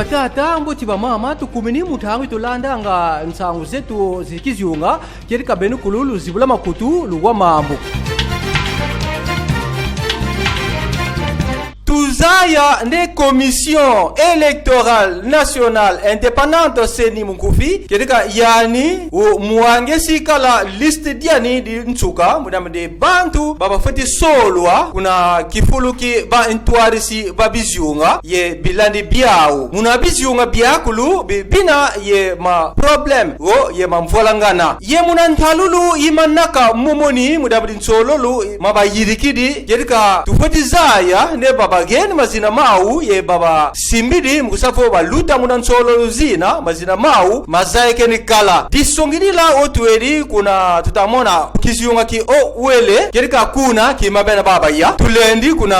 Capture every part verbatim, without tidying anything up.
Batata, mbote, bamama, tukumini mu ntangu yi tulandanga nsangu zetu zi kizunga, kedika beno kulu luzibula makutu, luwa mambu. Tuzaya nde Commission Électorale Nationale Indépendante, C E N I mu nkufi, kedika yani u mwangesi kala liste diani di nsuka, mu diambu di bantu ba bafweti solwa kuna kifulu ki bantwadisi ba bizunga ye bilandi biau. Muna bizunga biakulu bi-, bina ye ma problème go ye ma mvwalangana. Ye muna ntalulu yi manaka momoni mu diambu di nsololo ma bayidikidi, kedika tufweti zaya nde ba bageni mazina mau ye ba basimbidi mu kusa vo baluta muna nsololo zina, mazina mau mazayakeni kala. Disongidila o twedi kuna tuta mona kizunga ki Haut-Uélé, kedika kuna kima bena ba baya. Tulendi kuna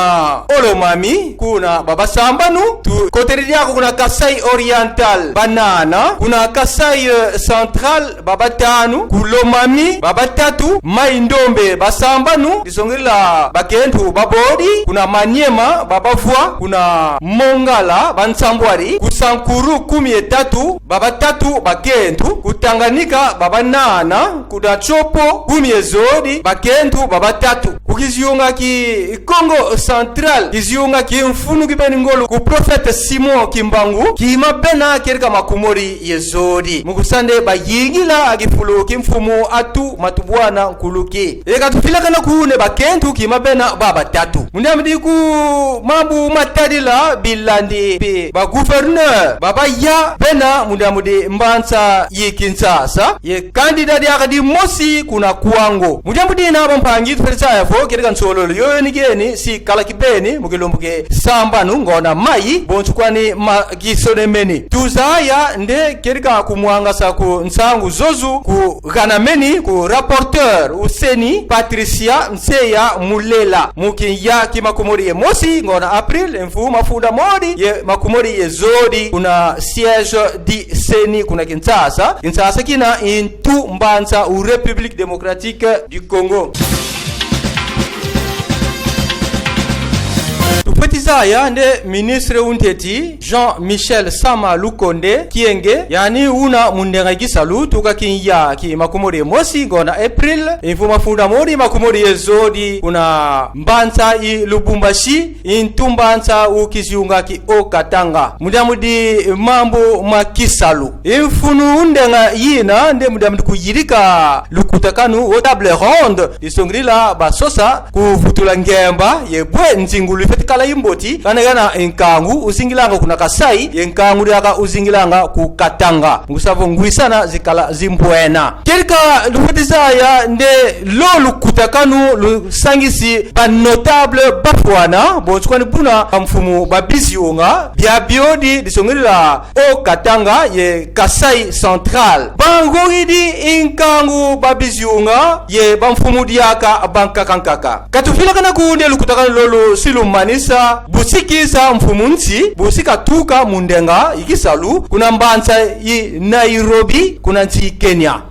Haut-Lomami, kuna ba basambanu. Tukotedi diaka kuna Kasaï Oriental, banana. Kuna Kasaï, euh, Central, ba batanu. Ku Lomami, ba batatu. Mai-Ndombe, basambanu. Disongidila bakento babodi. Kuna Maniema, ba bavwa. Kuna Mongala, bansambwadi. Ku Sankuru, kumi ye tatu, ba batatu bakento. Ku Tanganyika, ba banana. Kuna Tshopo, kumi ye zodi, bakento ba batatu. Ku kizunga ki Kongo Central, kizunga ki mfunu kibeni ngolo ku Prophète Simon Kimbangu, kima bena kedika makumodi ye zodi. Mu kusa nde bayingila kifulu ki mfumu Atou Matubuana Nkuluki. E ka tuvilakana ko nde bakento kima bena ba batatu. Mu diambu di ku mambu matadila bilandi bi ba gouverneur ba baya bena mu diambu di mbanza yi Kinshasa, ye candidat diaka dimosi kuna Kwango. Mu diambu dina, bampangi, tufweti zaya vo kedika nsololo yoyo ni geni si kala kibeni mu kilumbu ki sambanu ngonda mai, bonso kwani ma kisonemeni. Tuzaya nde kedika kumwangasa ku nsangu zozo kuganameni ku rapporteur u C E N I, Patricia Nseya Mulela, mu kiya ki makumodi ye mosi ngonda avril, mvu mafunda modi ye makumodi ye zodi, kuna siège di C E N I kuna Kinshasa. Kinshasa kina i ntu mbanza u République Démocratique du Congo. Tufweti zaya nde ministre u ntete Jean-Michel Sama Lukonde Kyenge, yani una mu ndenga yi kisalu tuka kiya ki makumodi ye mosi ngonda avril, mvu mafunda modi makumodi ye zodi, kuna mbanza yi Lubumbashi, i ntu mbanza u kizunga ki Haut-Katanga. Mu diambu di mambu ma kisalu, i mfunu u ndenga yina nde mu diambu di kuyidika lukutakanu o table ronde, disongidila basosa kuvutula ngemba ye bwe nzingulu ifweti kala yi mboti, kana gana nkangu uzingilanga kuna Kasaï ye nkangu diaka uzingilanga ku Katanga, mu kusa vo ngwisana zikala zimbwena. Kedika lufweti zaya nde lo lukutakanu lusangisi ba notable bafwana, bonso kwani buna bamfumu ba bizunga bia biodi, disongidila Haut-Katanga ye Kasaï Central. Bangogidi nkangu ba bizunga ye bamfumu diaka bankaka nkaka. Ka tuvilakana ko nde lukutakanu lolo si lumanisa, bu si kisa mfumu nsi, bu si katuka mu ndenga yi kisalu kuna mbanza yi Nairobi, kuna nsi Kenya.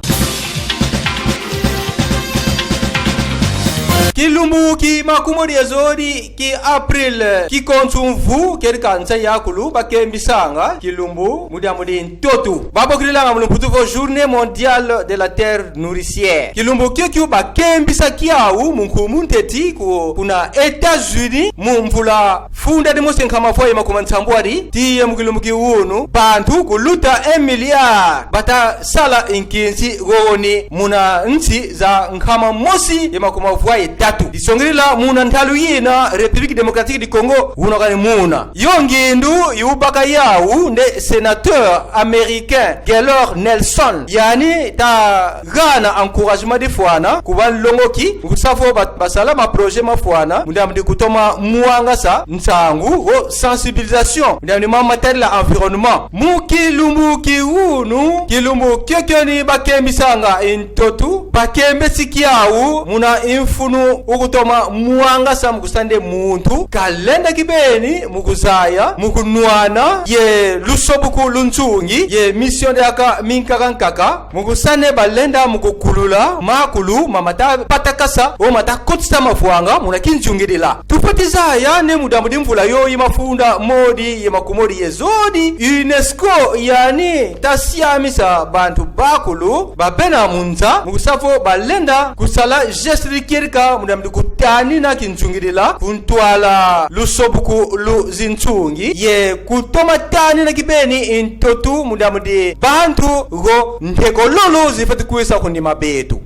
Kilumbu ki makumodi ye zodi ki avril, ki konso mvu, kedika nza yakulu bakembisanga kilumbu mu diambu di ntoto ba bokililanga mu lumputu vo Journée Mondiale de la Terre Nourricière. Kilumbu kiokio bakembisa kiau mu nkumbu ntete ku, kuna États-Unis, mu mvula funda dimosi nkama vwa ye makumansambwadi, tii ye mu kilumbu ki unu, bantu kuluta un milliard bata sala nkinsi gogoni muna nsi za nkama mosi ye makumavwa ye tatu. Disongidila muna ntalu yina République Démocratique du Congo una kani muna. Yo ngindu yi ubaka yau nde sénateur américain Gaylord Nelson, yani ta gana encouragement difwana ku banlongoki, mu kusa vo ba-, basala ma projet mafwana mu diambu di kutoma mwangasa nsangu go sensibilisation mu diambu di mama matadila environnement. Mu kilumbu ki unu, kilumbu kiokio ni bakembisanga ntoto, bakembesi kiau muna mfunu u kutoma mwangasa mu kusa nde muntu kalenda kibeni mu kuzaya, mu kunwana ye lusobuku lu nzungi ye mission diaka minkaka nkaka, mu kusa nde balenda mu kukulula makulu ma mata patakasa o mata kotisa mavwanga muna kinzungidila. Tu Tufweti zaya nde mu diambu di mvula yoyi mafunda modi ye makumodi ye zodi, UNESCO yani ta siamisa bantu bakulu ba bena mu nza, mu kusa vo balenda kusala geste di kieleka mu diambu di kutanina kinzungidila ku ntwala lusobuku lu zinsungi, ye kutoma tanina kibeni ntoto mu diambu di bantu go ntekololo zifweti kwisa ku nima betu.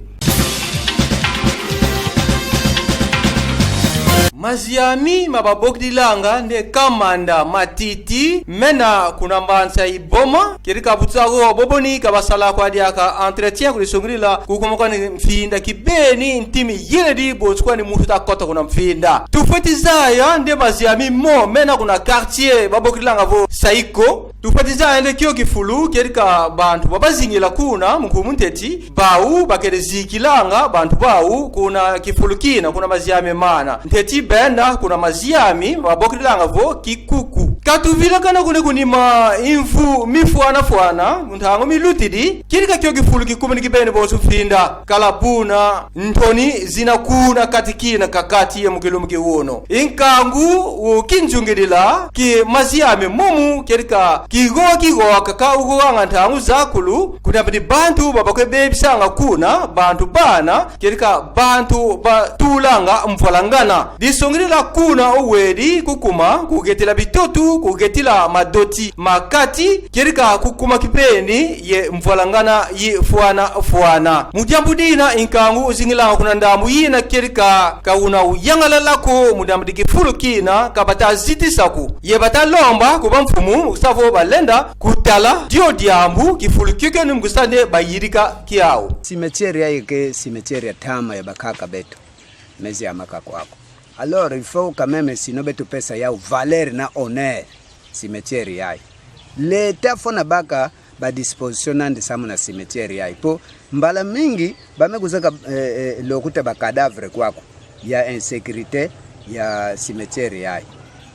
Maziami ma babokilanga nde kamanda matiti mena kuna mbanza Iboma, kieleka buta go bobo ni ka basala kwa diaka entretien ku disongidila kukuma kwani mfinda kibeni nti mi yele di bonso kwani muntu ta kota kuna mfinda. Tufweti zaya nde maziami mo mena kuna quartier babokilanga vo Saiko. Tufweti zaya nde kio kifulu kieleka bantu ba bazingila kuna mu nkumbu nteti, bau bakele zikilanga bantu bau kuna kifulu kina, kuna maziami mana. Nteti benda kuna maziami babokilanga vo Kikuku. Ka tuvilakana kuna ku nima mvu mifwana fwana, mu ntangu milutidi, kieleka kio kifulu kikumini kibeni bonso mfinda. Kala buna ntoni zina kuna kati kina ka kati ye mu kilumbu ki unu. I nkangu u kinzungidila ki maziami momu, kieleka kigoa kigoa kaka ugoganga ntangu zakulu, kuna bidi bantu ba bakwe bebisanga kuna, bantu bana, kieleka bantu batulanga mvwalangana. Disongidila kuna uwedi kukuma, kugetila bitoto, kugetila madoti ma kati, kieleka kukuma kibeni ye mvwalangana yi fwana fwana. Mu diambu dina i nkangu uzingilanga kuna ndambu yina kieleka ka una uyangalala ko mu diambu di kifulu kina ka bata zitisa ko. Ye bata lomba ku bamfumu, mu kusa vo balenda kutala dio diambu, kifulu kiokio ni mu kusa nde bayidika kiau. Cimetière yayi ke cimetière ya ntama ya bankaka beto. Mezi ya makaka kwaku. Alors, il faut quand même, sinon beto pesa yau valeur na honneur cimetière yayi. L'État fwana baka ba disposition na yandi samu na cimetière yayi. Po mbala mingi ba me kuzaka, eh, eh, lokuta ba cadavre kwaku. Ya insécurité ya cimetière yayi.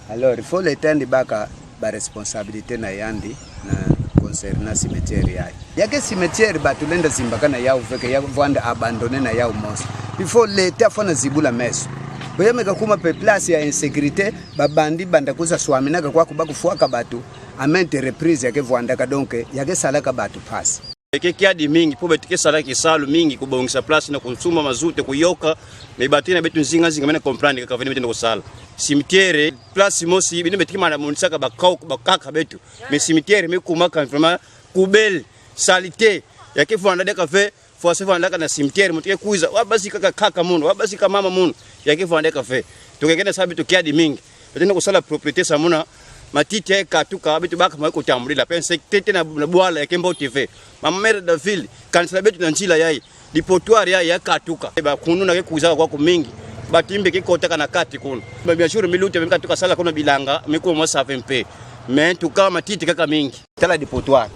Alors, il faut l'État yandi baka ba responsabilité na yandi na concernant cimetière yayi. Ya ke cimetière bantu lenda zimbakana yau ve ke ya vwanda abandonné na yau mosi. Il faut l'État fwana zibula meso. Bo ya me ka kuma pe place ya insécurité, ba bandit banda kwiza swaminaka kwaku ba kufwaka bantu, à maintes reprises ya ke vwandaka, donc ya ke salaka bantu mpasi. Ya ke kiadi mingi, po beto ke sala kisalu mingi, kubongisa place na kusumba mazout, kuyoka, mais bantu yina beto nzinga nzinga me na comprendre kaka ve nini beto lenda kusala. Cimetière, place mosi, beno beto ke mana monisaka bakau-, bankaka beto. Mais cimetière me kumaka vraiment poubelle, saleté. Ya ke vwanda diaka ve, fosse vandaka na cimetière, muntu ke kwiza, wa basika ka nkaka munu, wa basika mama munu, ya ke vandaka ve. Tukekena sa beto kiadi mingi. Beto lenda kusala propreté samu na matiti ya katuka, beto baka ma kutambulila. Pe insecte na, na bwala ya ke mbote ve. Mama maire de ville, kanisila beto na nzila yayi. Dépotoir yayi ya katuka. Ba kunu na ke kwiza kwaku mingi. Bantu yimbi ke kotaka na kati kuna. Ba, bien sûr, miluta me katuka sala kuna bilanga, me kuma save mpe. Mais en tout cas, matiti kaka mingi. Tala dépotoir.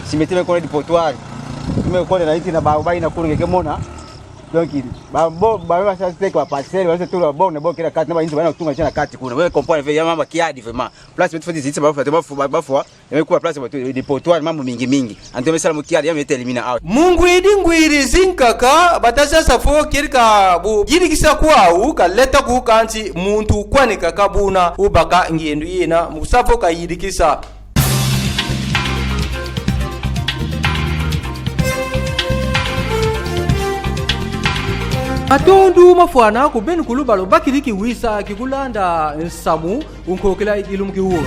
Cimetière me kona dépotoir. Me kona na inti na ba, ba yina kuna nge ke mona. Donc, ba, bo, ba, ba, sa, c'est quoi, parcelle, ba, c'est tout, ba, bon, bon, kila kati, na ba inzo, ba, na kutunga na kati kuna. Vous comprenez, ya mama kiadi, vraiment. Place, beto fweti zitisa, ba, ba, ba, ba, ba, ya me kuwa place, ba, tu, dépotoir, mambu mingi, mingi. Anto me sala mu kiadi, ya me éliminer out. Mu ngwidi ngwidi zinkaka, bata sasa vo kieleka bu yidikisa kwau, ka leta ku kansi muntu kwani kaka buna, ubaka ngindu yina, mu kusa vo ka yidikisa. Matondo mafwana ku beno kulu ba lubakidi kiwisa ki kulanda nsamu u nkokila yi kilumbu ki unu.